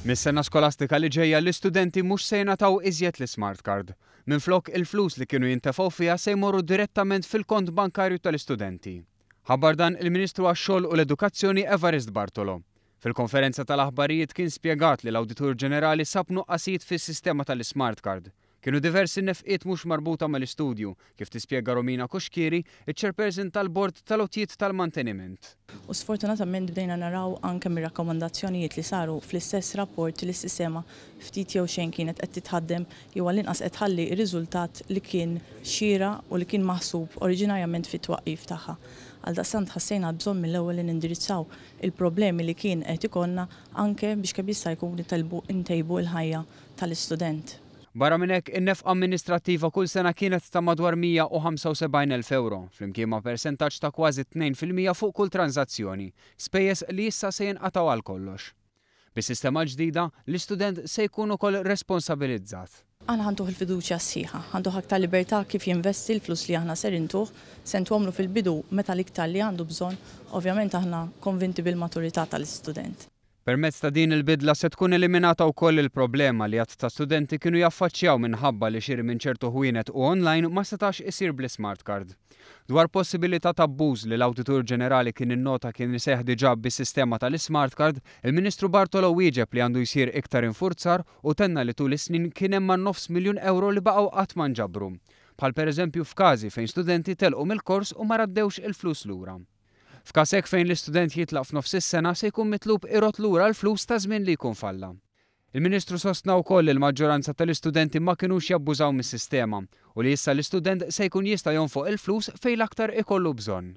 Mis-sena skolastika li ġejja l-istudenti mhux se jingħataw iżjed l-ismart card. Minflok, il-flus li kienu jintefgħu fiha se jmorru direttament fil-kont bankarju tal-istudenti. Ħabbar dan il-Ministru għax-Xogħol u l-Edukazzjoni Evarist Bartolo. Fil-konferenza tal-aħbarijiet kien spjegat li l-Awditur Ġenerali sab nuqqasijiet fis-sistema tal-ismart card. Kienu diversi nefqiet mhux marbuta mal-istudju, kif tispjega Romina Cuschieri, iċ-Chairperson tal-Bord tal-Għotjiet tal-Manteniment. U sfortunatament bdejna naraw anke mir-rakkomandazzjonijiet li saru fl-istess rapport li s-sistema ftit jew xejn kienet qed titħaddem jew għall-inqas qed tħalli r-riżultat li kien xieraq u li kien maħsub oriġinarjament fit-twaqqif tagħha. Għaldaqstant ħassejna l-bżonn mill-ewwel li nindirizzaw il-problemi li kien qed ikollna anke biex kemm jista' jkun intejbu l-ħajja tal-istudent. Barra minn hekk, in-nefqa amministrattiva kull sena kienet ta' madwar 175,000 ewro, flimkien ma' persentaġġ ta' kważi 2% fuq kull tranżazzjoni, spejjeż li issa se jinqatgħu għal kollox. Bis-sistema l-ġdida, l-istudent se jkun ukoll responsabilizzat. Aħna ħa ntuh il-fiduċja sħiħa, ħa ntuh aktar libertà kif jinvesti l-flus li aħna ser intuh, se ntuhomlu fil-bidu meta l-iktar li għandu bżonn, ovvjament aħna konvinti bil-maturità tal-istudent. Permezz ta' din il-bidla se tkun eliminata wkoll il-problema li għadd ta' studenti kienu jaffaċċjaw minħabba li xiri minn ċertu ħwienet u online ma setax isir bl-ismart card. Dwar possibilità ta' abbuż li l-Awditur Ġenerali kien innota kien iseħħ diġà bis-sistema tal-ismart card, il-Ministru Bartolo wieġeb li għandu jsir iktar infurzar u tenna li tul is-snin kien hemm man-nofs miljun ewro li baqgħu qatt ma nġabru. Bħal pereżempju f'każi fejn studenti telqu mill-kors u ma raddewx il-flus lura. F'każ hekk fejn l-istudent jitlaq f'nofs is-sena se jkun mitlub irodd lura l-flus ta' żmien li jkun falla. Il-Ministru sostna wkoll li l-maġġoranza tal-istudenti ma kinux jabbużaw mis-sistema u li issa l-istudent se jkun jista' jonfoq il-flus fejn l-aktar ikollu bżonn.